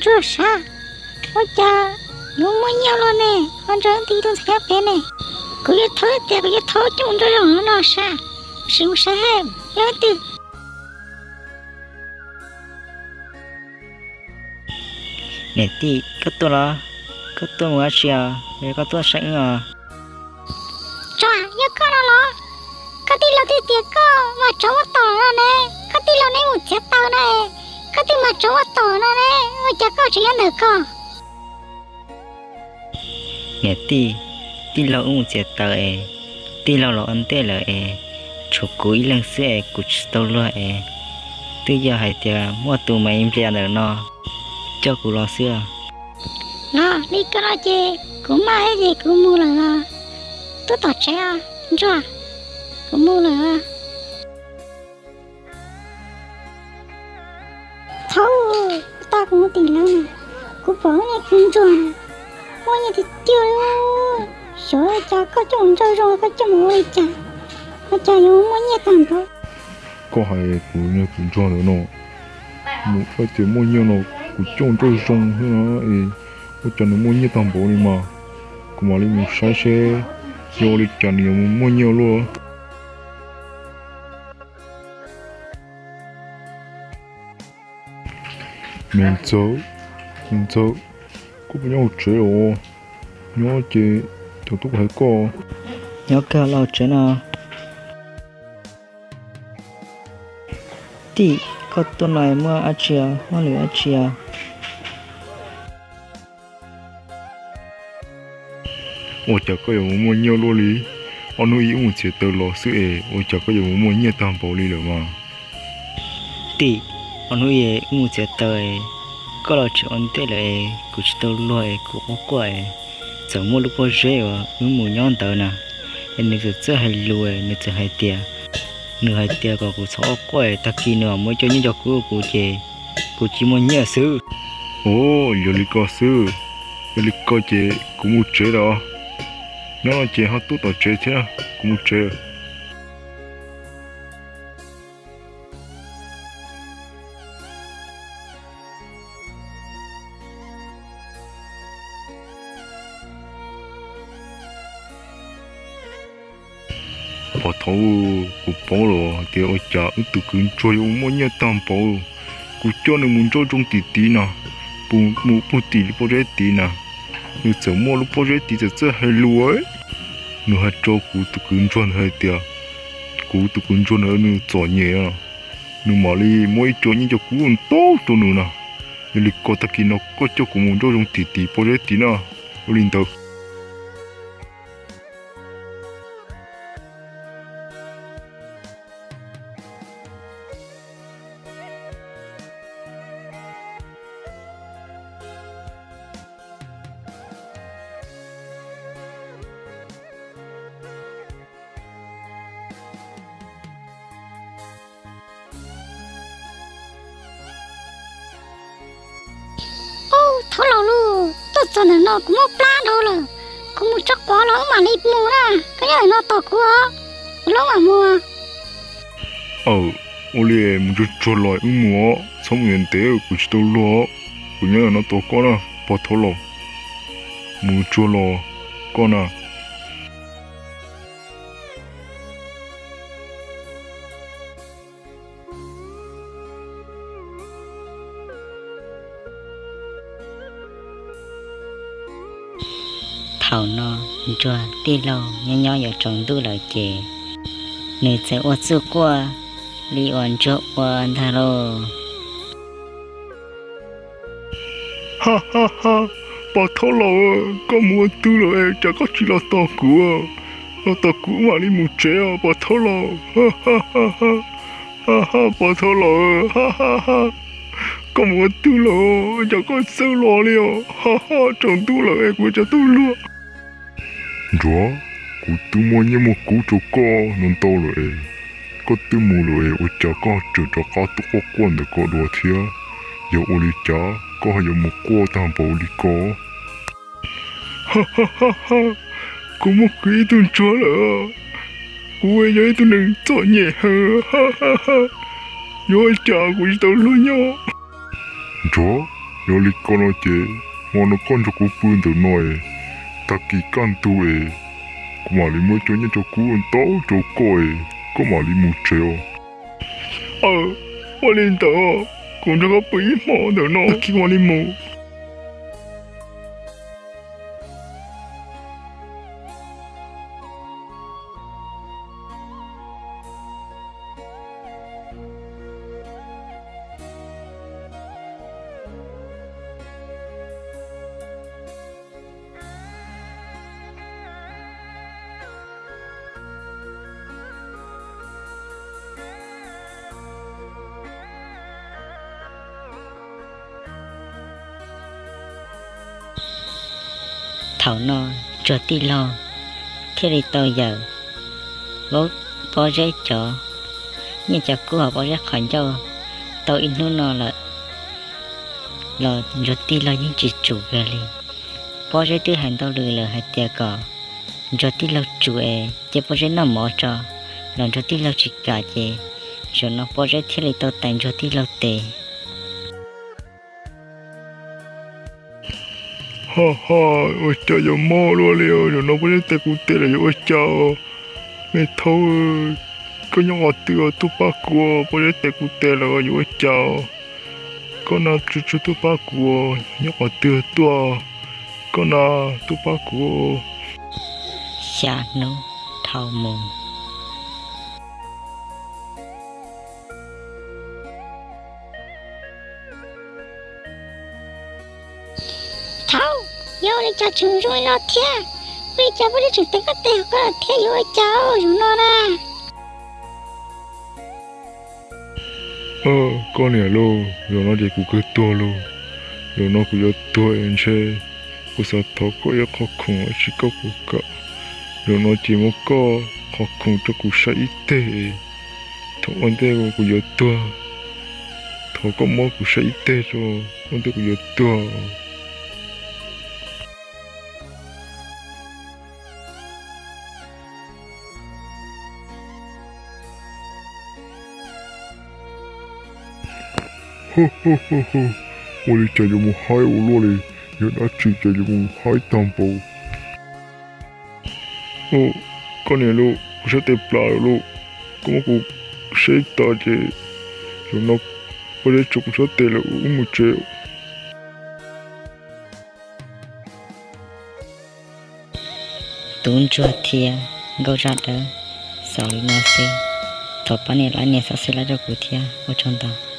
Ntsuag sav, ua cas yuav muaj nyiaj luaj ne? Ho ntshaw ntawm tus ntxhais nyob pem ne. Kuv yuav thov tias kuv yuav thov coj mus nrog zoo no sav, sim mus sav hais yog leej twg. Niam tij, koj tuaj los? Koj tuaj mus dab tsi os? Yog koj tuaj saib wb os? Tsuag, yog koj no los? Koj tij laug twb tias koj mas tsov muaj tom no ne, koj tij laug neb mus txiav taws no, koj twb mas tsov muaj tom no ne, ua cas koj tseem nyob ntawm ko? Niam tij, tij laug wb mus txiav taws es, tij laug los ua ntej lawm es, tshuav kuv ib leeg xwb es kuv tsis tau luag es, twb yog hais tias muaj tus Maiv Nplias ntawm no coj kuv los xwb. Los li koj no ces kuv maj thiab ces kuv mus lawm os. Tub tom tsev os Ntsuag, kuv mus lawm os. Thaub, tag kuv mus tim lawv na, kuv pom nej kwv Ntsuag na, muaj nyiaj tiag tiag li. Xyov cas koj coj mus nrog zoo, koj coj mus ua li cas, ua cas yuav muaj nyiaj tag npaum. Koj hais kuv niag kwv Ntsuag ntawd no, mus saib tias muaj nyiaj no, kuv coj nrog zoo xwb na, es ua cas nws muaj nyiaj tag npaum li mas. Kuv mam li mus saib seb yog ua li cas nws yuav mus muaj nyiaj luaj. Me ntxawg, me ntxawg, koj puas nyob hauv tsev los? Nyob ces thaum twg kuv hais koj. Nyob kawg los hauv tsev no. Tij, koj tuaj no muaj dab tsi os, muaj lwm dab tsi os? Ua cas koj yuav mus muaj nyiaj luaj li? Ob hnub ib wb mus txiav taws los xwb es ua cas koj yuav mus muaj nyiaj tag npaum li lawm mas? Tij, ob hnub ib wb mus txiav taws, koj los tseem ua ntej lawm es kuv tsis tau luag es kuv quaj quaj es txawm muaj lub pob zeb uas wb mus nyob ntawd na, es nws txawm txawj hais lus, nws txawm hais tias, nws hais tias kom kuv txhob quaj quaj, tag kis nws muab ib co nyiaj coj kub rau kuv ces kuv cia muaj nyiaj xwb. Ua, yog li ko xwb, yog li ko ces kuv mus tsev lawm. Nyob no ces ho tuaj tom tsev thiab, kuv mus tsev lawm. Pog Thaub, kuv paub los tias ua cas wb tus kwv Ntsuag yuav muaj nyiaj tag npaum. Kuv coj nws mus nrog zoo tim tid no, mus pug tim lub pob zeb tid na, nws txawm muaj lub pob zeb tid txawm txawj hais lus. Nws hais rau kuv tus kwv Ntsuag ntawd hais tias kuv tus kwv Ntsuag ntawd nws txom nyem, nws mam li muab ib co nyiaj coj kub ntau rau nws na. Yog li ko tag kis no koj coj kuv mus nrog zoo tim tid pob zeb tid na. Ua li ntawd. Ub, Thaub Laus lauj, tuaj txog ntawm no kuv mob plab dhau lawm. Kuv mus tso quav los wb mam li mus na, koj nyob ntawm no tos kuv os, kuv lub mam mus. Aw, ua li mus tsuag tsuag los wb mus os, txhob mus ntev ntev kuv tsis tau luag. Kuv nyob ntawm no tos koj na, pog Thaub Laus. Mus tsuag los koj na. Thaum no Ntsuag tij laug nyob nyob yuav tsaus ntuj lawm ces nws txawm ua txuj quaj li uas Ntsuag ua ntag lauj. Ha ha ha, pog Thaub Laus, koj mus ua twg lawm es cas koj tsis los tos kuv? Los tos kuv mam li mus tsev os pog Thaub Laus. Ha ha, pog Thaub Laus, ha ha ha, koj mus ua twg lawm cas koj txawj los li os? Ha ha, tsaus ntuj lawm es kuv tsis tau luag. Ntsuag, kuv twb muab nyiaj muab kub rau koj no ntau lawm es, koj twb mus lawm es ua cas koj tseem rov qab tuaj quaj quaj ntawm ko dua thiab? Yog ua li cas koj yuav mus quaj tag npaum li ko? Ha ha ha, kuv muaj kwv ib tug Ntsuag lawm, kuv yog ib tug neeg txom nyem heev, ha ha ha, yuav ua cas kuv tsis tau luag nyob. Ntsuag, Yog li ko no ces hmo no koj nrog kuv pw ntawm no es, tag kis kaj ntug es kuv mam li muab cov nyiaj cov kub ntau rau koj es koj mam li mus tsev os. Aw, ua li ntawd, kuv nrog koj pw ib hmos ntawm no, tag kis kuv mam li mus. Thaum no Ntsuag tij laug thiaj li tau yawm Pob Zeb cov nyiaj cov kub hauv Pob Zeb qhov ncauj tau ib hnub no lawm, los Ntsuag tij laug yeej tsis tsum kiag li. Pob Zeb twb hais ntau lus lawm hais tias kom Ntsuag tij laug tsum es cia Pob Zeb noj mov tso, los Ntsuag tij laug tsis kam ces zaum no Pob Zeb thiaj li tau tais Ntsuag tij laug tes. Ho ho, ua cas yuav mob luaj li, zaum no Pob Zeb tes kuv tes lawm yuav ua cas? Me thaub, koj nyob qhov twg tuaj pab kuv, Pob Zeb tes kuv tes lawm yuav ua cas? Koj na, tsuag tsuag tuaj pab kuv, nyob qhov twg tuaj, koj na, tuaj pab kuv. Xya hnub dhau mus. Thaub, yog ua li cas tseem zoo li no thiab? Ua li cas Pob Zeb tseem tes koj tes koj lawm thiab, yuav ua cas zaum no na? Koj niam lauj, zaum no ces kuv kawg tuag lauj. Zaum no kuv yuav tuag es ntshe kuv xav thov koj ib qho khoom, tab sis koj puas kam? Zaum no ces muab koj qhov khoom rau kuv saib ib teg. Thaum ua ntej kuv yuav tuag, thov koj muab kuv saib ib teg tso, ua ntej kuv yuav tuag. Ua li cas yuav mus haib ua luaj li, yog dab tsi ces yuav mus haib tag npaum. Koj niam lauj, kuv sab tes plam lawm lauj, koj muab kuv saib tag ces zaum no Pob Zeb tso kuv sab tes lawm, wb mus tsev. Tub ntsuag thiab nkauj zaj dawb xaus li no xwb. Thov pab nias like nias subscribe rau kuv thiab, ua tsaug ntau.